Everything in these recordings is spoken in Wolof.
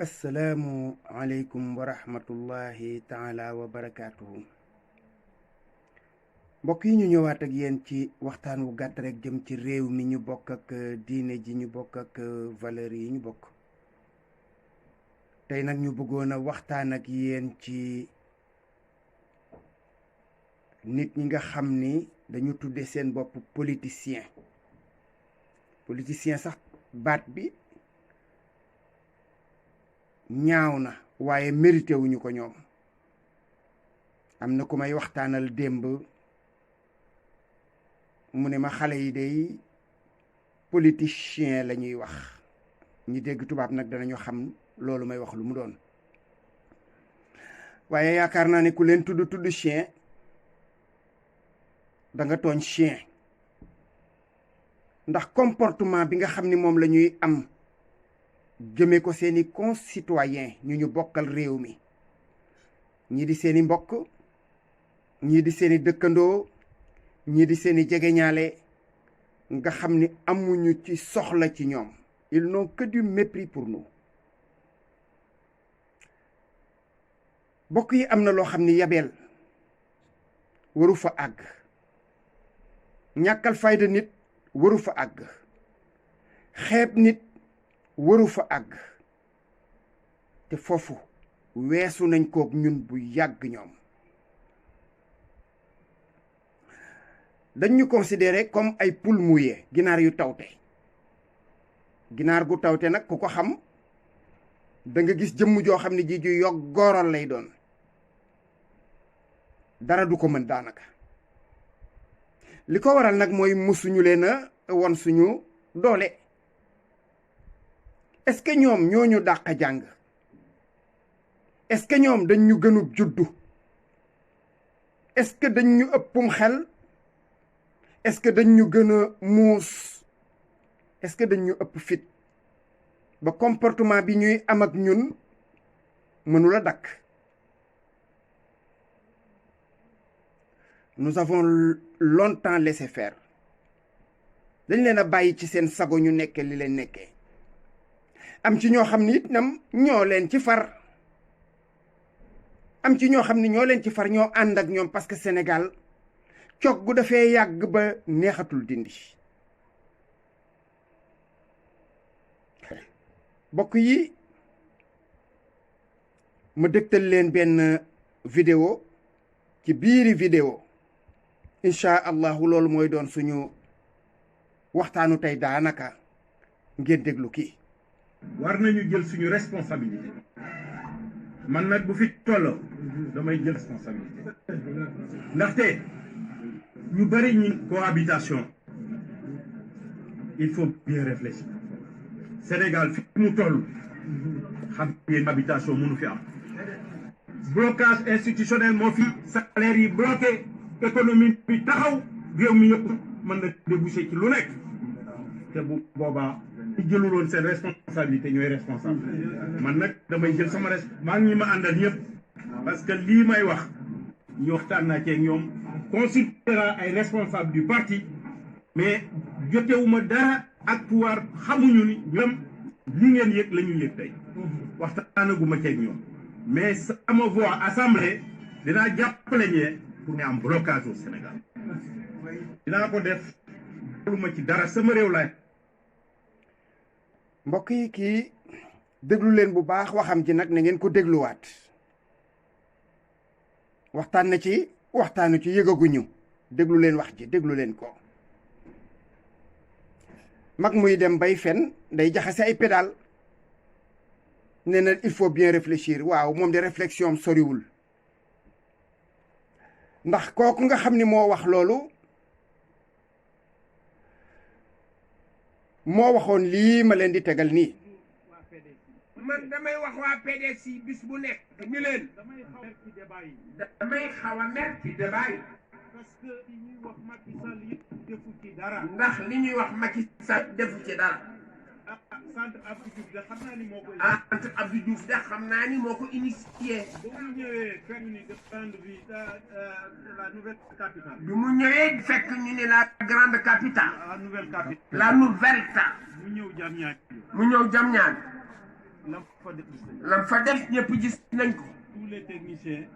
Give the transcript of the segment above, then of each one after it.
assalaamu aleykum wa rahmatullahi taala wa barakaatuhu. mbokk yi ñu ñëwaat ak yéen ci waxtaan wu gàtt rek jëm ci réew mi ñu bokk ak diine ji ñu bokk ak valeurs yi ñu bokk. tey nag ñu bëggoon a waxtaan ak yéen ci nit ñi nga xam ni dañu tudde seen bopp politicien sax baat bi ñaaw na waaye mérité wuñu ko ñoom. am na ku may waxtaanal démb mu ne ma xale yi day politicien la ñuy wax, ñi dégg tubaab nag danañu xam loolu may wax lu mu doon. waaye yaakaar naa ne ku leen tudd chien da nga tooñ chien, ndax comportement bi nga xam ni moom la ñuy am jëmee ko seeni concitoyen ñu bokkal réew mi, ñii di seeni mbokk, ñii di seeni dëkkandoo, ñii di seeni jegeñaale, nga xam ni amuñu ci soxla ci ñoom. ils n'ont que du mépris pour nous. bokk yi am na loo xam ni yabeel waru fa àgg, ñàkkal fayda nit waru fa àgg, xeeb nit waru fa àgg, te foofu weesu nañ kook ñun bu yàgg. ñoom dañ ñu considéré comme ay poule mouillée, ginaar yu tawte. ginaar gu tawte nag ku ko xam da nga gis jëmm joo xam ne ji ju yog góoral lay doon, dara du ko mën daanaka. li ko waral nag mooy musuñu leen a won suñu doole. est-ce que ñoom ñoo ñu dàq jàng? est-ce que ñoom dañ ñu gënub juddu? est-ce que dañ ñu ëppum xel? est-ce que dañ ñu gën a muus? est-ce que dañ ñu ëpp fit ba comportement bi ñuy am ak ñun mënula dakk? nous avons longtemps laissé faire. dañ leen a bàyyi ci seen sago ñu nekke li leen nekkee. am ci ñoo xam ni it nam ñoo leen ci far. am ci ñoo xam ni ñoo leen ci far, ñoo ànd ak ñoom parce que Sénégal cog gu dafee yàgg ba neexatul dindi. bokk yi ma dëgtal leen benn vidéo ci biiri vidéo. incha allahu loolu mooy doon suñu waxtaanu tey. daanaka ngeen déglu kii. war nañu jël suñu responsabilité. man nag bu fi tolloo damay jël responsabilité ndaxte ñu bëri ñi cohabitation il faut bien réfléchir. Sénégal fi mu toll xam ngeen cohabitation mënu fi am. blocage institutionnel moo fi, salaire yi bloqué, économie bi taxaw, réew mi yëpp mën na déboucher ci lu nekk. te bu boobaa ñu jëluloon seen responsabilité ñooy responsable. man nag damay jël sama maa ngi ñi ma àndal ñëpp, parce que lii may wax ñu waxtaan naa ceeg ñoom, considérant ay responsable du parti, mais jotewuma dara ak pouvoir. xamuñu ni ñoom li ngeen yëg la ñu yëg tey. waxtaanaguma ceeg ñoom, mais sama voix assemblée dinaa jàppale ñee pour ñu am blocage au Sénégal. dinaa ko def ma ci dara, sama réew laay. mbokk yi kii déglu leen bu baax waxam ji nag, na ngeen ko dégluwaat. waxtaan na ci waxtaanu ci yëgaguñu. déglu leen wax ji, déglu leen ko. mag muy dem bay fen day jaxase ay pédale. nee na il faut bien réfléchir. waaw, moom de réflexion am soriwul, ndax kooku nga xam ni moo wax loolu moo waxoon lii ma leen di tegal nii. man damay wax waa PDS yi bis bu nekk ni leen damay xaw a mer ci débat yi. parce que li ñuy wax Macky Sall yëpp defu ci dara. ndax li ñuy wax Macky Sall defu ci dara. centre Abdou Diouf de xam naa ni moo ko. centre Abdou Diouf de xam naa ni moo ko initié. ba mu ñëwee fekk ni de grande ville la nouvelle capitale. bi mu ñëwee fekk ñu ni la grande capitale. la nouvelle capitale. la nouvelle ta. mu ñëw Diamniadio. mu ñëw Diamniadio. lam fa def ñëpp gis nañ ko.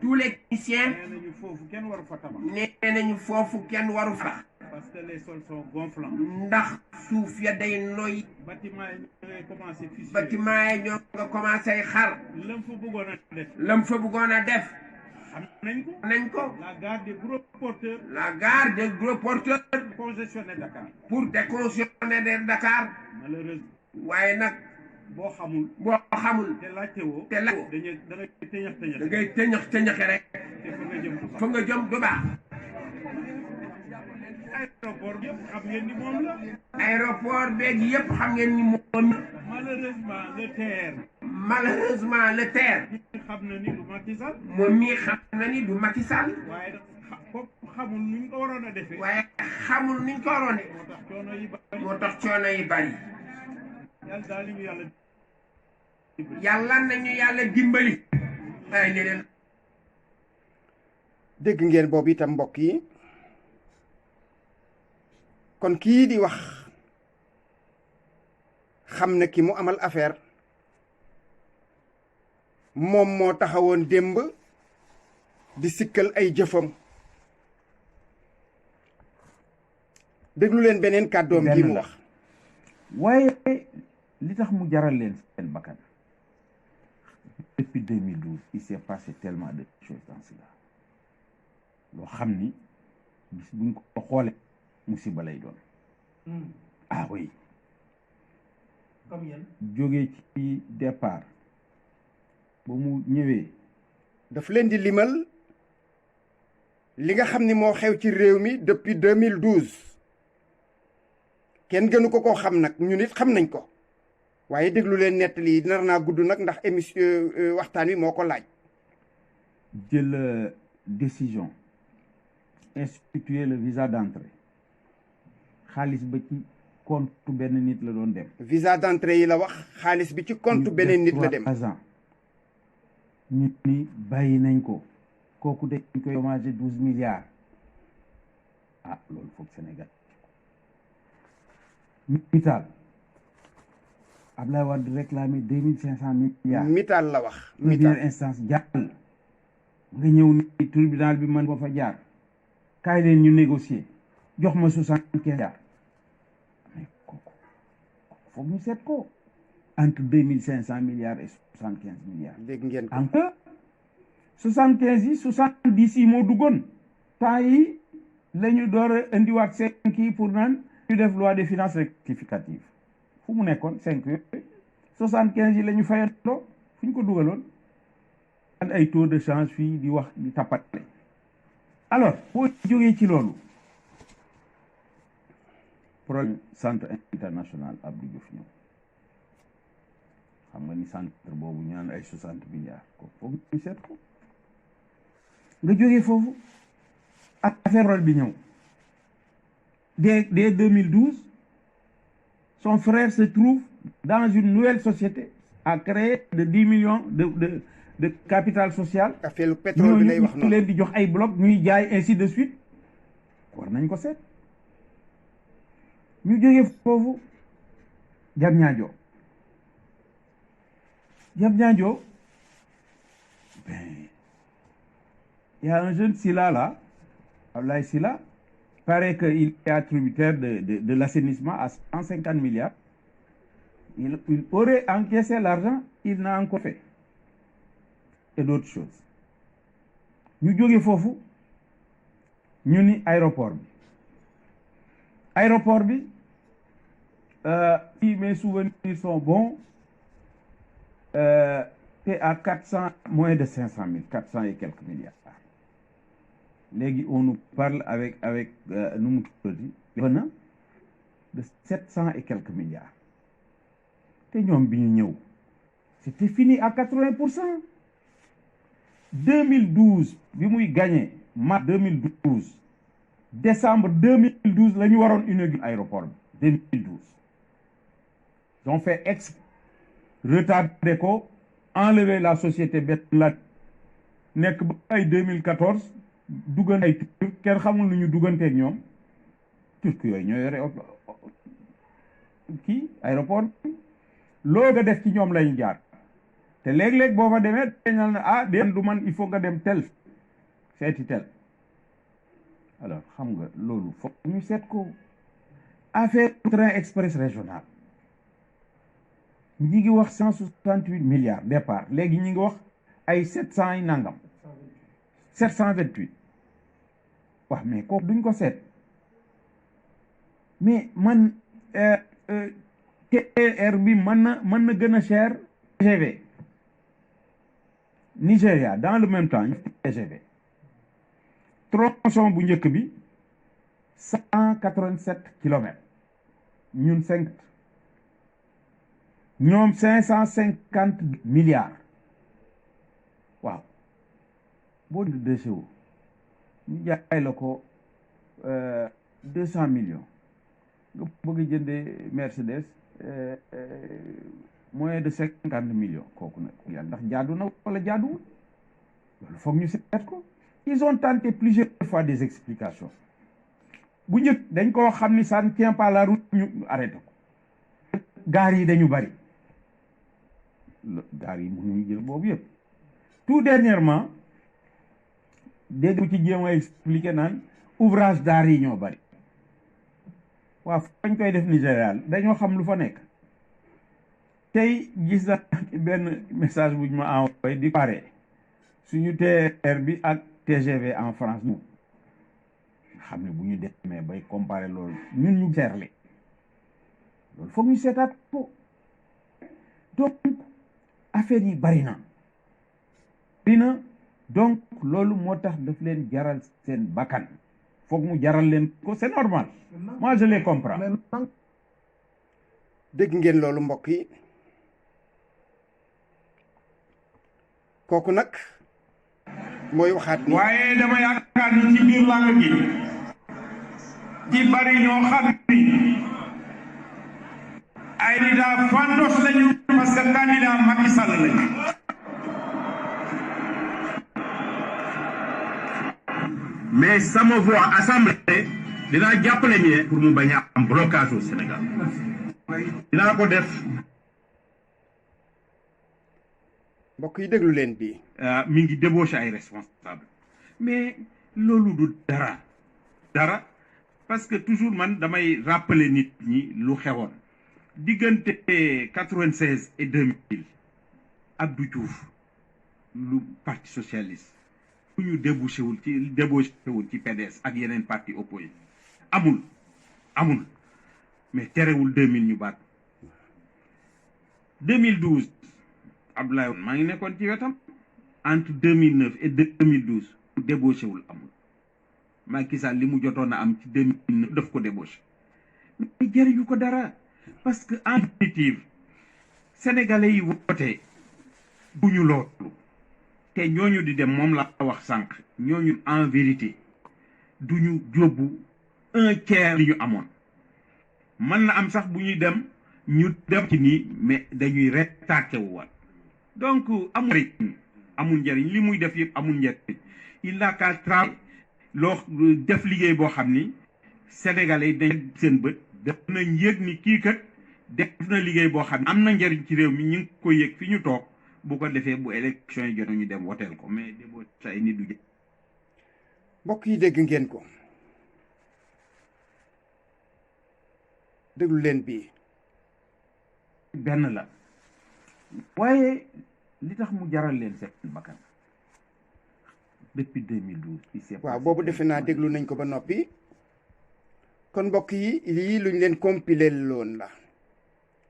tous les techniciens. nee nañu foofu kenn waru fa tabax. nee nañu foofu kenn waru fa. parce que les sols sont gonflants. ndax suuf ya day noy. bâtiment yi ñoo ngay commencé fissuré. bâtiment yi ñoo nga commencé xar. lam fa bëggoon a def. lam fa bëggoon a def. xam nañ ko. nañ ko. la gare des gros porteurs. la gare des gros porteurs. congestionner Dakar. pour décongestionner Dakar. malheureusement. waaye nag. boo xamul. te laajte woo. te la da ngay tëñax tëñax. da ngay tëñax tëñaxe rek. te fa nga jëm du baax. aéroport yëpp xam ngeen ni moom la. aéroport beeg yëpp xam ngeen ni moom. malheureusement le TER. xam na ni du Macky Sall. moom mii xam na ni du Macky Sall. waaye xamul nuñ ko waroon a defee. waaye xamul nuñ ko waroon a. moo tax coono yi bari. yàlla daal ñu yàlla nañu yàlla dimbali. waaye leneen. dégg ngeen boobu itam mbokk yi kon kii di wax xam na ki mu amal affaire moom moo taxawoon démb di sikkal ay jëfam déglu leen beneen kàddoom gi mu wax. waaye li tax mu jaral leen seen bakkan depuis 2012 il s'est passé tellement de choses dans cela loo xam ni bis buñ ko xoolee musiba lay doon. ah oui. comme yéen. jógee ci départ ba mu ñëwee. daf leen di limal li nga xam ni moo xew ci réew mi depuis 2012 kenn gënu ko koo xam nag ñun it xam nañ ko waaye déglu leen nettali nar naa gudd nag ndax émission waxtaan wi moo ko laaj. jël décision instituer le visa d'entrée xaalis ba ci compte benn nit la doon dem. visa d'entrée yi la wax xaalis bi ci compte beneen nit la dem. ñu ni bàyyi nañ ko kooku dañ koy hommagé 12 milliards ah loolu foog Sénégal. Mittal Abdoulaye Wade réclamé 2500 milliards. Mittal la wax. première instance jàll. nga ñëw ni tribunal bi man ba fa jaar. kaay leen ñu négocier jox ma 75 milliards. mais kooku foog ñu seet ko. entre 2500 milliards et 75 milliards. dégg ngeen ko. entre 75 yi 70 yi moo duggoon. temps yi la ñu door a indiwaat 5 yi pour naan ñu def loi des finances rectificative fu mu nekkoon 5 yooyu 75 yi la ñu fayandoo fu ñu ko dugaloon. ay taux de change fii di wax di tappale. alors boo jógee ci loolu. problème centre international Abdou Diouf ñëw. xam nga ni centre boobu ñu naan ay 60 milliards ko foog ñu seet ko nga jógee foofu ak affaire bi ñëw dès 2012 son frère se trouve dans une nouvelle société à créer de 10 millions de capital social. affaire lu pétrole bi lay wax noonu leen di jox ay bloc ñuy jaay ainsi de suite war nañ ko seet ñu jógee foofu Diamniadio ben il y a un jeune Sylla là Abdoulaye Sylla paraît qu'il est attributaire de l'assainissement à 150 milliards il aurait encaissé l'argent il n'a encore fait et d'autres choses ñu jógee foofu ñu ni aéroport bi si mes souvenirs sont bons c'est à 400 moins de 500 000 400 et quelques milliards léegi on nous parle avec nu mu tuddati venant de 700 et quelques milliards te ñoom bi ñu ñëw c'était fini à 80%. 2012 bi muy gagné mars 2012 décembre 2012 la ñu waroon inaugurer aéroport bi 2012 ils ont fait retardé ko enlever la société bet la nekk ba ay 2014 duggan ay turc kenn xamul lu ñu dugganteeg ñoom turc yooyu ñoo yore kii aéroport bi loo nga def ci ñoom lañu jaar te léeg-léeg boo fa demee dañal na ah du man il faut nga dem tel seeti tel. Alors xam nga loolu foog ñu seet ko. Affaire train express régional ñi ngi wax 168 milliards départ léegi ñi ngi wax ay 700 yi nangam 728 wax mais kooku duñ ko seet mais man TER bi mën na gën a cher TGV Nigéria dans le même temps ñu TGV tronçon bu njëkk bi 187 kilomètres ñun 550 milliards waaw boo di DCO ñu jaay la ko 200 millions nga bëgg jëndee Mercedes moins de 50 millions kooku nag yàlla ndax jaadu na wala jaaduwul loolu foog ñu seet ko. Ils ont tenté plusieurs fois des explications bu njëkk dañ ko xam ni ça ne tient pas la route ñu arrêté ko gaar yi dañu bari gaar yi mënuñu jël boobu yëpp tout dernièrement dégg ci jéem a expliqué naan ouvrage d'art yi ñoo bari waaw fañ koy def Nigéria dañoo xam lu fa nekk tey gis na benn message bu ñu ma envoyé di pare suñu TER bi ak TGV en France ñu xam ne bu ñu demee bay comparer loolu ñun ñu seerle loolu foog ñu seetaat ko donc affaire yi bari na donc loolu moo tax daf leen jaral seen bakkan foog mu jaral leen ko c'est normal moi je les comprends. dégg ngeen loolu mbokk yi kooku nag mooy waxaat ni waaye dama yaakaar ni ci biir langue gi ci bari ñoo xam ni ay candidat fandos lañu parce que candidat Macky Sall lañu mais sama voix assemblée dinaa jàppale ñee pour mu bañ a am blocage au Sénégal dinaa ko def. mbokk yi déglu leen bii. mi ngi débauché ay responsable mais loolu du dara parce que toujours man damay rappeler nit ñi lu xewoon diggante 96 et 2000 Abdou Diouf lu parti socialiste ku ñu débauché wul ci PDS ak yeneen parti opposé amul mais terewul 2000 ñu baat 2012 Abdoulaye Wade maa ngi nekkoon ci wetam entre 2009 et 2012 débauché wul amul Macky Sall li mu jotoon a am ci 2009 daf ko débauché mais jëriñu ko dara parce que en définitive sénégalais yi wote bu ñu loolu te ñooñu di dem moom la wax sànq ñooñu en vérité du ñu jóbbu 1/3 li ñu amoon mën na am sax bu ñuy dem ñu dem ci nii mais dañuy rétracté wu waat donc amul njëriñ li muy def yëpp amul njëriñ il n'a qu'à travailler loo def liggéey boo xam ni sénégalais yi dañ seen bët def nañ yëg ni kii kat def na liggéey boo xam ne am na njëriñ ci réew mi ñu ngi koy yëg fi ñu toog bu ko defee bu élection yi jot ñu dem woteel ko mais déboo say nit du mbokk yi dégg ngeen ko déglu leen bii benn la waaye li tax mu jaral leen seen bakkan depuis 2012 waaw boobu defe naa déglu nañ ko ba noppi kon mbokk yi lii luñ leen compilé loon la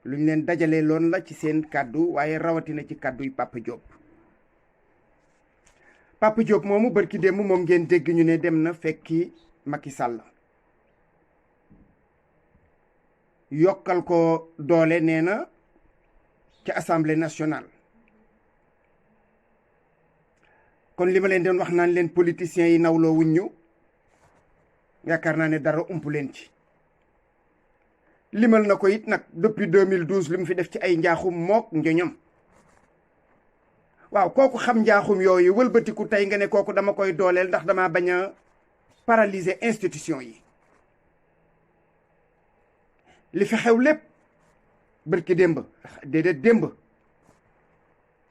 luñ leen dajale loon la ci seen kàddu waaye rawatina ci kàddu yi Papa Diop moomu barki démb moom ngeen dégg ñu ne dem na fekki Macky Sall yokkal ko doole nee na ci assemblée nationale kon li ma leen doon wax naan leen politiciens yi nawloo wuñ ñu yaakaar naa ne dara ump leen ci limal na ko it nag depuis 2012 li mu fi def ci ay njaaxum mook njoñom waaw kooku xam njaaxum yooyu wëlbatiku tey nga ne kooku dama koy dooleel ndax dama bañ a paralyser institution yi li fi xew lépp bërki démb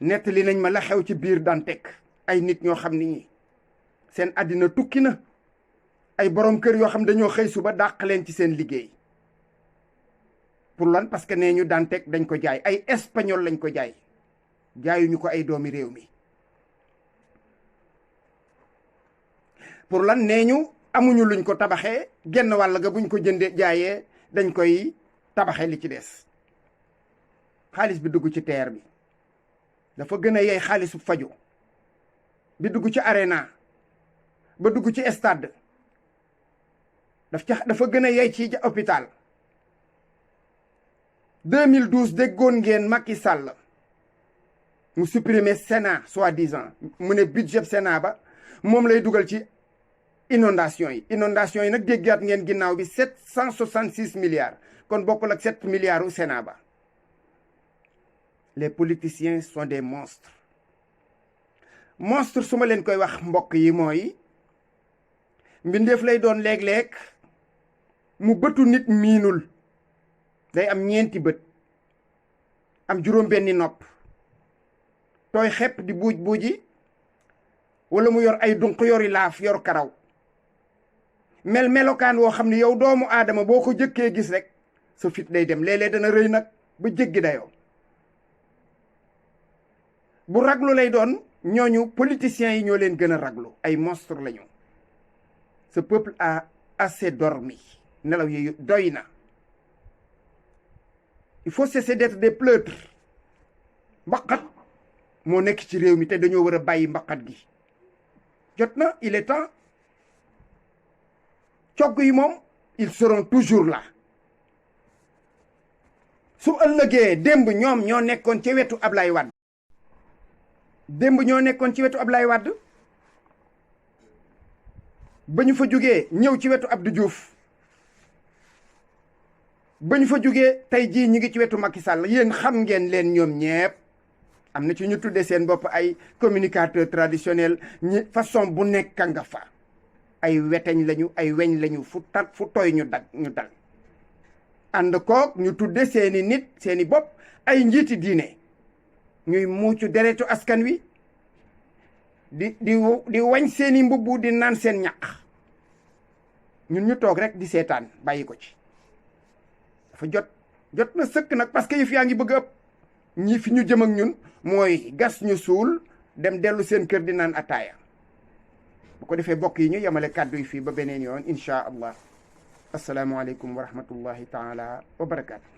nettali nañ ma la xew ci biir Dantec ay nit ñoo xam ni seen àddina tukki na ay borom kër yoo xam dañoo xëy suba dàq leen ci seen liggéey pour lan parce que nee ñu Dantec dañ ko jaay ay espagnol lañ ko jaay jaayuñu ko ay doomi réew mi pour lan nee ñu amuñu luñ ko tabaxee genn wàll ga buñ ko jëndee jaayee dañ koy tabaxee li ci des xaalis bi dugg ci TER bi dafa gën a yey xaalisu faju bi dugg ci arena ba dugg ci stade dafa gën a yey ci hôpital 2012 déggoon ngeen Macky Sall mu supprimer Sénat soi-disant mu ne budget Sénat ba moom lay dugal ci inondation yi nag déggaat ngeen ginnaaw bi 766 milliards kon bokkul ak 7 milliards u Sénat ba. Les politiciens sont des monstres su ma leen koy wax mbokk yi mooy mbindeef lay doon léeg-léeg mu bëtu nit miinul day am ñeenti bët am juróom-benni nopp tooy xepp di buuj buuji wala mu yor ay dunq yori laaf yor karaw melokaan woo xam ne yow doomu aadama boo ko jëkkee gis rek sa fit day dem léeg-léeg dana rëy nag ba jéggi dayoo bu raglu lay doon ñooñu politiciens yi ñoo leen gën a raglu ay monstre lañu. Ce peuple a assez dormi nelaw yi doy na. Il faut cesser d'être des pleutres mbaqat moo nekk ci réew mi te dañoo war a bàyyi mbaqat gi jot na il est temps cogg yi moom ils seront toujours là su ëllëgee démb ñoom ñoo nekkoon ci wetu Ablaye Wade ba ñu fa jógee ñëw ci wetu Abdou Diouf ba ñu fa jógee tey jii ñi ngi ci wetu Macky Sall yéen xam ngeen leen ñoom ñepp am na ci ñu tuddee seen bopp ay communicateur traditionnel ñi façon bu nekk nga fa ay weteñ lañu ay weñ lañu fu tooy ñu dal ànd koog ñu tudde seeni nit seeni bopp ay njiiti diine ñuy muucu deretu askan wi di wañ seeni mbubb di naan seen ñaq ñun ñu toog rek di seetaan bàyyi ko ci dafa jot na sëkk nag parce que yëf yaa ngi bëgg ëpp ñi fi ñu jëm ak ñun mooy gas ñu suul dem dellu seen kër di naan ataaya bu ko defee bokk yi ñu yemale kàddu yi fii ba beneen yoon incha allah asalaamualeykum wa rahmatullahi taala wa barakaatu.